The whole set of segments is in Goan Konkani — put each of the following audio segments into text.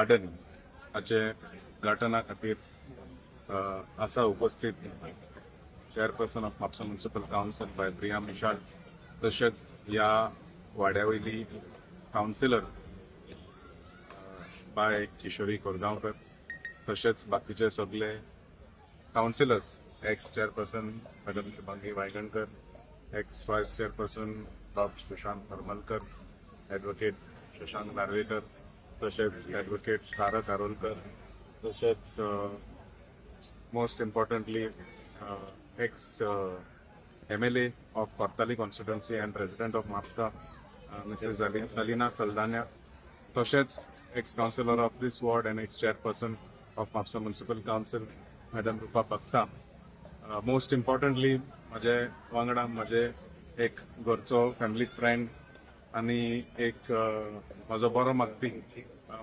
गार्डन हाचे उद्घाटना खातीर आसा उपस्थित Chairperson of Mapusa Municipal Council बाय प्रिया मिशाळ, तशेंच ह्या वाड्या वयली कावन्सिलर बाय किशोरी कोरगांवकर, तशेंच बाकीचे सगळे councillors, ex chairperson Madam Shubhangi Vaigankar, ex vice chairperson बाब सुशांत हरमलकर, ॲडव्होकेट शशांक नार्वेकर, तशेंच ॲडव्होकेट तारक आरोलकर, तशेंच most importantly ex MLA of Cortalim constituency and president of Mapusa Mrs. Alina Saldanha, तशेंच ex councillor of this ward and ex chairperson of Mapusa Municipal Council Madam Rupa Bhakta. Most importantly म्हजे वांगडा म्हजे एक घरचो फॅमिली फ्रेंड आनी एक म्हजो बरो मागपी,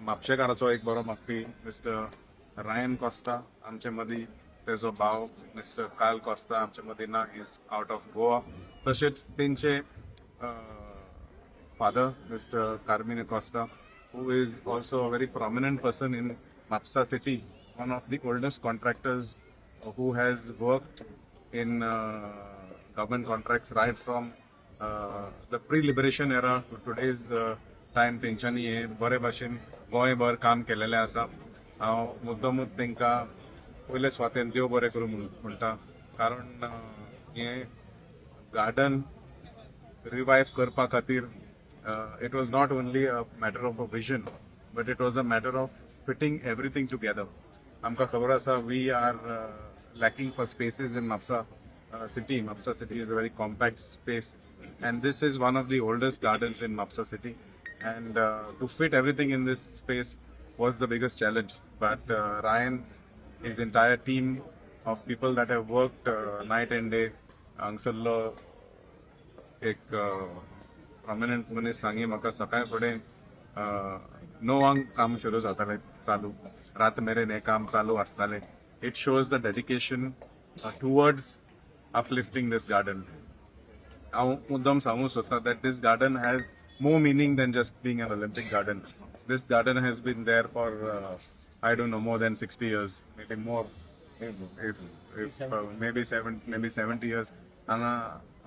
म्हापशेकाराचो एक बरो मागपी मिस्टर रायन कोस्ता आमचे मदीं, तेजो भाव मिस्टर कार्ल कोस्ता आमचे मदीं ना, is out of Goa. तशेंच तेंचे father Mister Carmine Costa, who is also a very prominent person in Mapsa city, one of the oldest contractors who has worked in government contracts right from the pre-liberation era to today's time. तेंच्यांनी हे बरे भाशेन गोंयभर काम केलेलें आसा. हांव मुद्दमूच तांकां पयले सुवातेन देव बरें करूं म्हणटा, कारण हें गार्डन रिवायव करपा खातीर it was not only a matter of a vision, but it was a matter of fitting everything together. आमकां खबर आसा, we are lacking for spaces in Mapusa city. Mapusa city is a very compact space and this is one of the oldest gardens in Mapusa city, and to fit everything in this space was the biggest challenge. But Ryan, his entire team of people that have worked night and day, हांगसरलो एक प्रॉमिनंट मनीस सांगी म्हाका, सकाळ फुडें 9 काम सुरू जातालें चालू, रात मेरेन हें काम चालू आसतालें. It shows the dedication towards uplifting this garden. हांव मुद्दम सांगूंक सोदता that this garden has more meaning than just being an Olympic garden. This garden has been there for, I don't know, more than 60 years, maybe more, if maybe seven, maybe 70 years. हांगा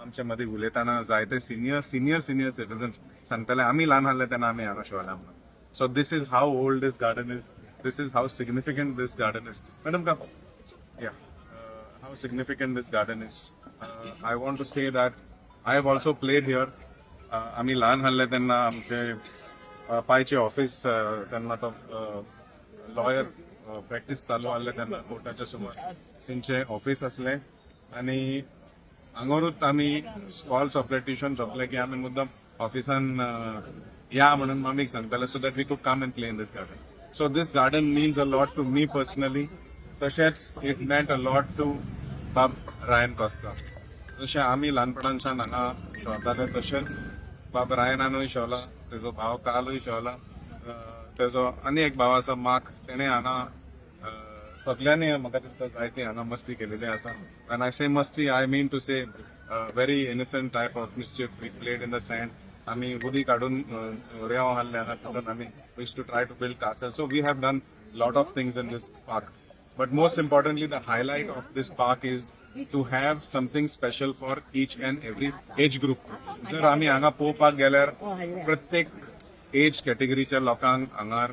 आमच्या मदीं उलयतना जायते सिनियर सिटीजन्स सांगताले, आमी ल्हान आहले तेन्ना आमी हांगा शिवला म्हणून. So this is how old this garden is. This is how significant this garden is. Madam, come. Yeah. How significant this garden is. I want to say that I have also played here. आमी ल्हान आहले तेन्ना आमचे पायचे ऑफिस, तेन्ना तो लॉयर प्रॅक्टीस चालू आहले तेन्ना कोर्टाच्या समोर तेंचे ऑफिस आसलें आनी हांगारूच आमी स्कॉल सोंपले, ट्युशन सोंपले की आमी मुद्दम ऑफिसान या म्हणून मम्मीक सांगताले, so that we could come and play in this garden. So this garden means a lot to me personally. तशेंच it meant a lot to बाब रायन कोस्ता. जशें आमी ल्हानपणानच्यान हांगा शोवताले, तशेंच बाब रायनानूय शोवला, तेजो भाव कार्लूय शोवला, तेजो आनी एक भाव आसा मार्क, तेणे हांगा, सगळ्यांनी म्हाका दिसता जायती हांगा मस्ती केलेली आसा. When I say मस्ती, I mean to say very innocent type of mischief. We played in the sand. आमी उदीक काडून रेंव आहले हांगा, तितून आमी used to try to build castle. So we have done lot of things in this park. But most importantly, the highlight of this park is to have something special for each and every age group. जर आमी हांगा पळोवपाक गेल्यार प्रत्येक एज कॅटेगरीच्या लोकांक हांगार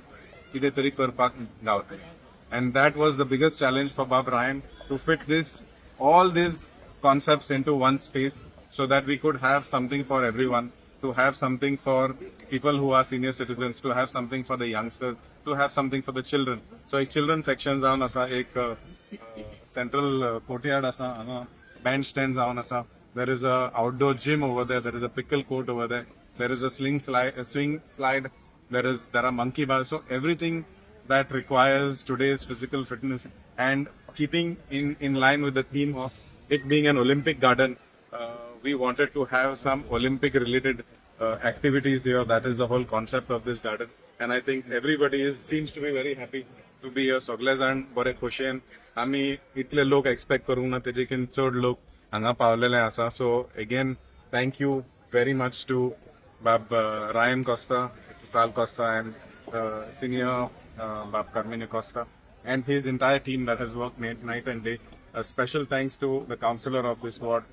कितें तरी करपाक गावतलें, and that was the biggest challenge for बाब Ryan, to fit this all these concepts into one space so that we could have something for everyone, to have something for people who are senior citizens, to have something for the youngsters, to have something for the children. So एक children section जावन आसा, एक central courtyard आसा, हांगा band stand जावन आसा. There is a outdoor gym over there, there is a pickle court over there, there is a sling slide, a swing slide, there are monkey bars. So everything that requires today's physical fitness and keeping in line with the theme of it being an Olympic garden, we wanted to have some Olympic related activities here. That is the whole concept of this garden. And I think everybody seems to be very happy to be here. सगळे जाण बरे खोशयेन, आमी इतले लोक एक्सपेक्ट करूंक ना तेजेकीन चड लोक हांगा पावलेले आसा. So again, thank you very much to बाब Ryan Costa, Carl Costa and senior बाब Carmine Costa and his entire team that has worked night and day. A special thanks to the councillor of this ward,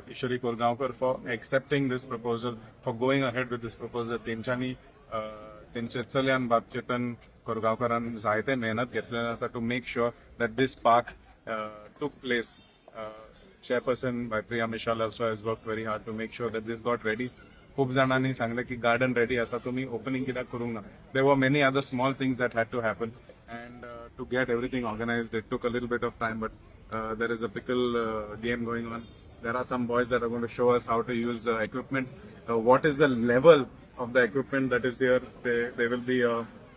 Kishori Korgaonkar, for accepting this proposal, for going ahead with this proposal. तेंच्यांनी तेंचे चल्यान बाब चेतन कोरगांवकरान जायते मेहनत घेतलेले आसा to make sure that this park took place. Chairperson by Priya Mishal also has worked very hard to make sure that this got ready. खूप जाणांनी सांगलें की गार्डन रेडी आसा, तुमी ओपनिंग कित्याक करूंक ना. There were many other small things that had to happen and to get everything organized it took a little bit of time, but there is a pickle game going on. There are some boys that are going to show us how to use the equipment, what is the level of the equipment that is here. There will be a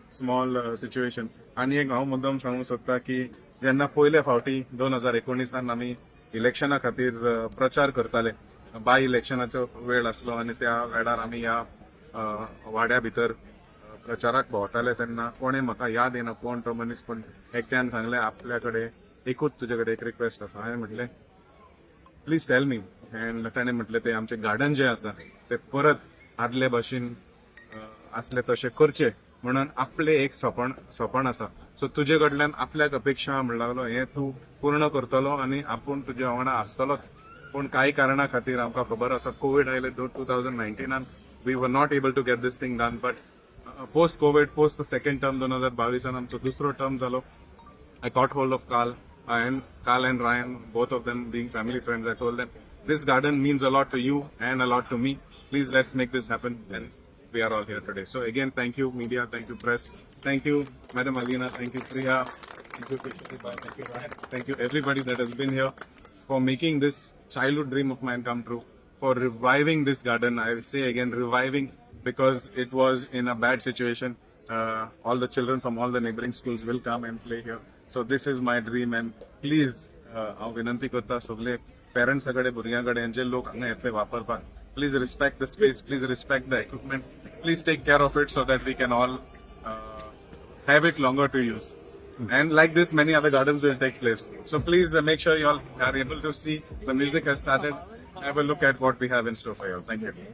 small situation. आनी एक हांव मुद्दम सांगूंक सोदता की जेन्ना पयले फावटी 2019 आमी इलेक्शना खातीर प्रचार करताले, बाय इलेक्शनाचो वेळ आसलो आनी त्या वेळार आमी ह्या वाड्या भितर प्रचाराक भोंवताले तेन्ना कोणें, म्हाका याद येना कोण तो मनीस, पूण एकट्यान सांगलें, आपल्या कडेन एकूच तुजे कडेन एक रिक्वेस्ट आसा. हांवें म्हटलें, "Please tell me." And ताणें म्हटलें, ते आमचें गार्डन जें आसा ते परत आदले भशेन आसले तशें करचें म्हणून आपलें एक सपन आसा. सो तुजे कडल्यान आपल्याक अपेक्षा म्हणूंक लागलो, हें तूं पूर्ण करतलो आनी आपूण तुज्या वांगडा आसतलोच. पूण कांय कारणा खातीर, आमकां खबर आसा, कोवीड आयले 2019, we were not able to get this thing done. But post Covid, post second term, 2022 आमचो दुसरो टर्म जालो. I got hold of Carl and Ryan, both of them being family friends. I told them, "This garden means a lot to you and a lot to me. Please, let's make this happen." And we are all here today. So again, thank you, media, thank you, press, thank you, Madam Alina, thank you, Priya, thank you, Kishori, thank you, Ryan, thank you, everybody that has been here for making this childhood dream of mine come true, for reviving this garden. I say again, reviving, because it was in a bad situation. All the children from all the neighboring schools will come and play here. So this is my dream and please, हांव विनंती करता सगळे पेरंट्सा कडेन, भुरग्यां कडेन, जे लोक हांगा येतले वापरपाक, please respect the space, please respect the equipment, please take care of it so that we can all have it longer to use. And like this, many other gardens will take place. So please make sure you all are able to see. The music has started. Have a look at what we have in store for you all. Thank you.